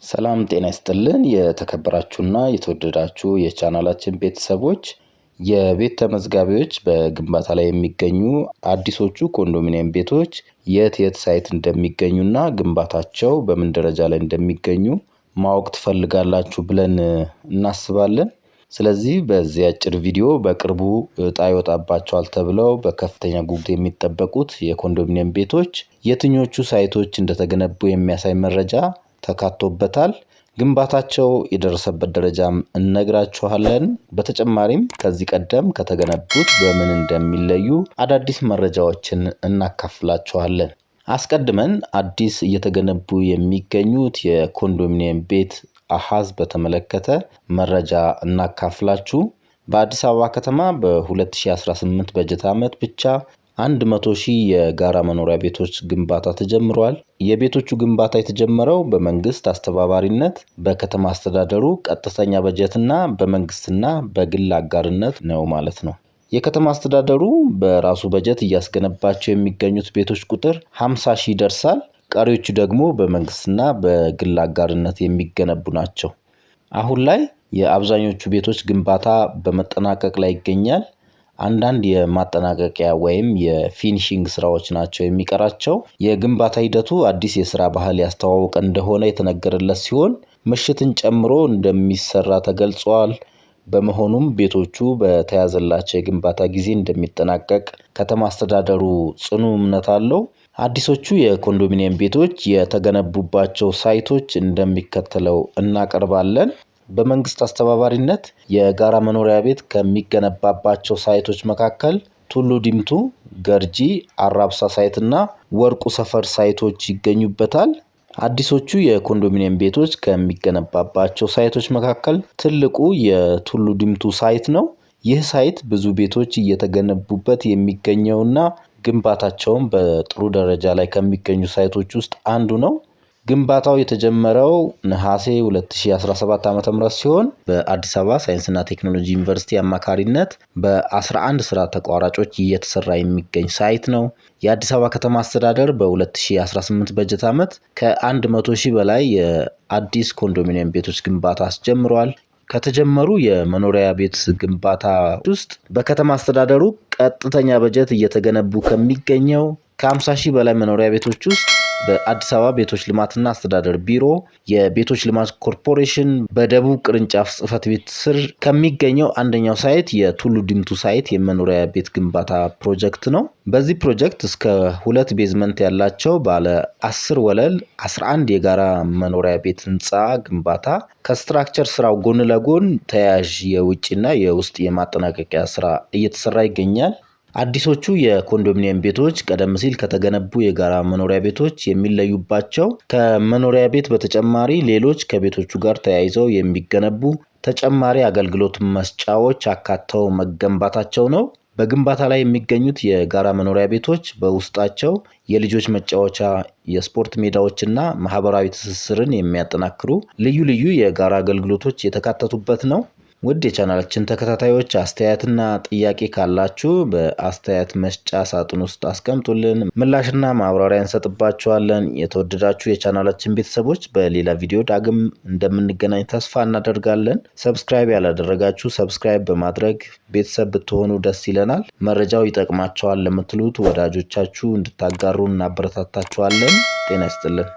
ሰላም ጤና ይስጥልን የተከበራችሁና የተወደዳችሁ የቻናላችን ቤተሰቦች፣ የቤት ተመዝጋቢዎች በግንባታ ላይ የሚገኙ አዲሶቹ ኮንዶሚኒየም ቤቶች የት የት site እንደሚገኙና ግንባታቸው በምን ደረጃ ላይ እንደሚገኙ ማወቅ ትፈልጋላችሁ ብለን እናስባለን። ስለዚህ በዚህ አጭር ቪዲዮ በቅርቡ እጣ ይወጣባቸዋል ተብለው በከፍተኛ ጉጉት የሚጠበቁት የኮንዶሚኒየም ቤቶች የትኞቹ ሳይቶች እንደተገነቡ የሚያሳይ መረጃ ተካቶበታል። ግንባታቸው የደረሰበት ደረጃም እነግራችኋለን። በተጨማሪም ከዚህ ቀደም ከተገነቡት በምን እንደሚለዩ አዳዲስ መረጃዎችን እናካፍላችኋለን። አስቀድመን አዲስ እየተገነቡ የሚገኙት የኮንዶሚኒየም ቤት አሃዝ በተመለከተ መረጃ እናካፍላችሁ። በአዲስ አበባ ከተማ በ2018 በጀት ዓመት ብቻ 100 ሺህ የጋራ መኖሪያ ቤቶች ግንባታ ተጀምሯል። የቤቶቹ ግንባታ የተጀመረው በመንግስት አስተባባሪነት፣ በከተማ አስተዳደሩ ቀጥተኛ በጀትና በመንግስትና በግል አጋርነት ነው ማለት ነው። የከተማ አስተዳደሩ በራሱ በጀት እያስገነባቸው የሚገኙት ቤቶች ቁጥር 50 ሺህ ይደርሳል። ቀሪዎቹ ደግሞ በመንግስትና በግል አጋርነት የሚገነቡ ናቸው። አሁን ላይ የአብዛኞቹ ቤቶች ግንባታ በመጠናቀቅ ላይ ይገኛል። አንዳንድ የማጠናቀቂያ ወይም የ finishing ስራዎች ናቸው የሚቀራቸው። የግንባታ ሂደቱ አዲስ የስራ ባህል ያስተዋወቀ እንደሆነ የተነገረለት ሲሆን ምሽትን ጨምሮ እንደሚሰራ ተገልጿል። በመሆኑም ቤቶቹ በተያዘላቸው የግንባታ ጊዜ እንደሚጠናቀቅ ከተማ አስተዳደሩ ጽኑ እምነት አለው። አዲሶቹ የኮንዶሚኒየም ቤቶች የተገነቡባቸው ሳይቶች እንደሚከተለው እናቀርባለን። በመንግስት አስተባባሪነት የጋራ መኖሪያ ቤት ከሚገነባባቸው ሳይቶች መካከል ቱሉ ዲምቱ፣ ገርጂ፣ አራብሳ site እና ወርቁ ሰፈር ሳይቶች ይገኙበታል። አዲሶቹ የኮንዶሚኒየም ቤቶች ከሚገነባባቸው ሳይቶች መካከል ትልቁ የቱሉ ዲምቱ site ነው። ይህ site ብዙ ቤቶች እየተገነቡበት የሚገኘውና ግንባታቸውን በጥሩ ደረጃ ላይ ከሚገኙ ሳይቶች ውስጥ አንዱ ነው። ግንባታው የተጀመረው ነሐሴ 2017 ዓ.ም ሲሆን በአዲስ አበባ ሳይንስና ቴክኖሎጂ ዩኒቨርሲቲ አማካሪነት በ11 ስራ ተቋራጮች እየተሰራ የሚገኝ site ነው። የአዲስ አበባ ከተማ አስተዳደር በ2018 በጀት ዓመት ከ100 ሺህ በላይ የአዲስ ኮንዶሚኒየም ቤቶች ግንባታ አስጀምሯል። ከተጀመሩ የመኖሪያ ቤት ግንባታ ውስጥ በከተማ አስተዳደሩ ቀጥተኛ በጀት እየተገነቡ ከሚገኘው ከ50 ሺህ በላይ መኖሪያ ቤቶች ውስጥ በአዲስ አበባ ቤቶች ልማትና አስተዳደር ቢሮ የቤቶች ልማት ኮርፖሬሽን በደቡብ ቅርንጫፍ ጽሕፈት ቤት ስር ከሚገኘው አንደኛው site የቱሉ ዲምቱ site የመኖሪያ ቤት ግንባታ ፕሮጀክት ነው። በዚህ ፕሮጀክት እስከ 2 basement ያላቸው ባለ 10 ወለል 11 የጋራ መኖሪያ ቤት ህንፃ ግንባታ ከ structure ስራው ጎን ለጎን ተያያዥ የውጭና የውስጥ የማጠናቀቂያ ስራ እየተሰራ ይገኛል። አዲሶቹ የኮንዶሚኒየም ቤቶች ቀደም ሲል ከተገነቡ የጋራ መኖሪያ ቤቶች የሚለዩባቸው ከመኖሪያ ቤት በተጨማሪ ሌሎች ከቤቶቹ ጋር ተያይዘው የሚገነቡ ተጨማሪ አገልግሎት መስጫዎች አካተው መገንባታቸው ነው። በግንባታ ላይ የሚገኙት የጋራ መኖሪያ ቤቶች በውስጣቸው የልጆች መጫወቻ፣ የስፖርት ሜዳዎችና ማህበራዊ ትስስርን የሚያጠናክሩ ልዩ ልዩ የጋራ አገልግሎቶች የተካተቱበት ነው። ውድ የቻናላችን ተከታታዮች፣ አስተያየትና ጥያቄ ካላችሁ በአስተያየት መስጫ ሳጥን ውስጥ አስቀምጡልን፣ ምላሽና ማብራሪያ እንሰጥባችኋለን። የተወደዳችሁ የቻናላችን ቤተሰቦች፣ በሌላ ቪዲዮ ዳግም እንደምንገናኝ ተስፋ እናደርጋለን። Subscribe ያላደረጋችሁ subscribe በማድረግ ቤተሰብ ብትሆኑ ደስ ይለናል። መረጃው ይጠቅማቸዋል ለምትሉት ወዳጆቻችሁ እንድታጋሩ እናበረታታችኋለን። ጤና ይስጥልን።